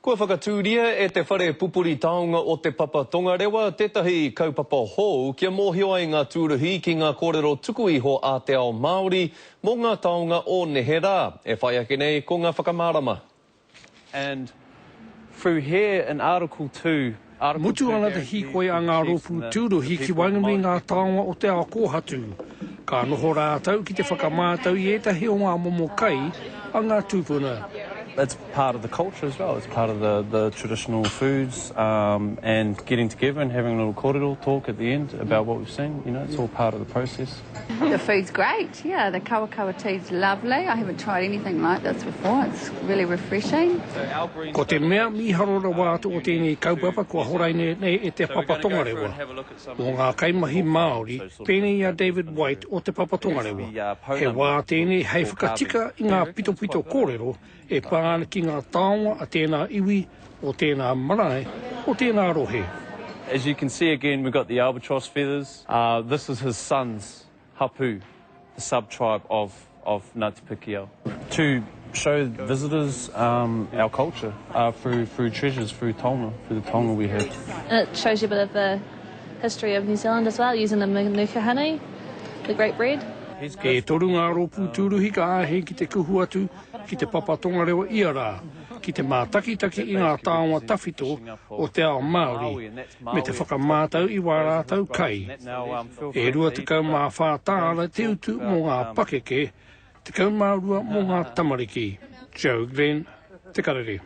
Kua whakatūria e te Whare Pupuri Taonga o Te Papa Tongarewa tētahi kaupapa hou kia mōhio ai ngā tūruhi ki ngā kōrero tuku iho a te ao Māori mō ngā taonga o neherā. E whai ake nei ko ngā whakamārama. And through here in Article 2, Article Mutu 2 ana te guarantees hīkoi a the ngā chiefs rōpū and the tūruhi ki people of waenganui i Māori ngā taonga o te ao kōhatu. Ka noho rātou ki te whakamātau i ētahi o ngā momo kai a ngā tūpuna. It's part of the culture as well, it's part of the the traditional foods um and getting together and having a little korero talk at the end about what we've seen, you know, it's all part of the process. The food's great, yeah, the kawakawa tea's lovely, I haven't tried anything like this before, it's really refreshing. Ko te mea mīharo rawa atu o tēnei kaupapa kua horaina nei e Te Papa Tongarewa, mō ngā kaimahi Māori pēnei i a David White o Te Papa Tongarewa, he wā tēnei hei whakatika i ngā pitopito kōrero e pā ana ki ngā taonga a tēnā iwi, o tēnā marae, o tēnā rohe. As you can see again we've got the albatross feathers, this is his son's hapu, the sub-tribe of of Ngāti Pikiao. To show visitors um, our culture uh, through, through treasures, through taonga, through the taonga we have. And it shows you a bit of the history of New Zealand as well, using the manuka honey, the great bread. E toru ngā rōpū tūruhi ka āhei ki te kuhu atu ki Te Papa Tongarewa ia rā, ki te mātakitaki i ngā taonga tawhito o te ao Māori, me te whakamātau i wā rātou kai. E 24 tāra te utu mō ngā pakeke, 12 mō ngā tamariki. Joe Glenn, Te Karere.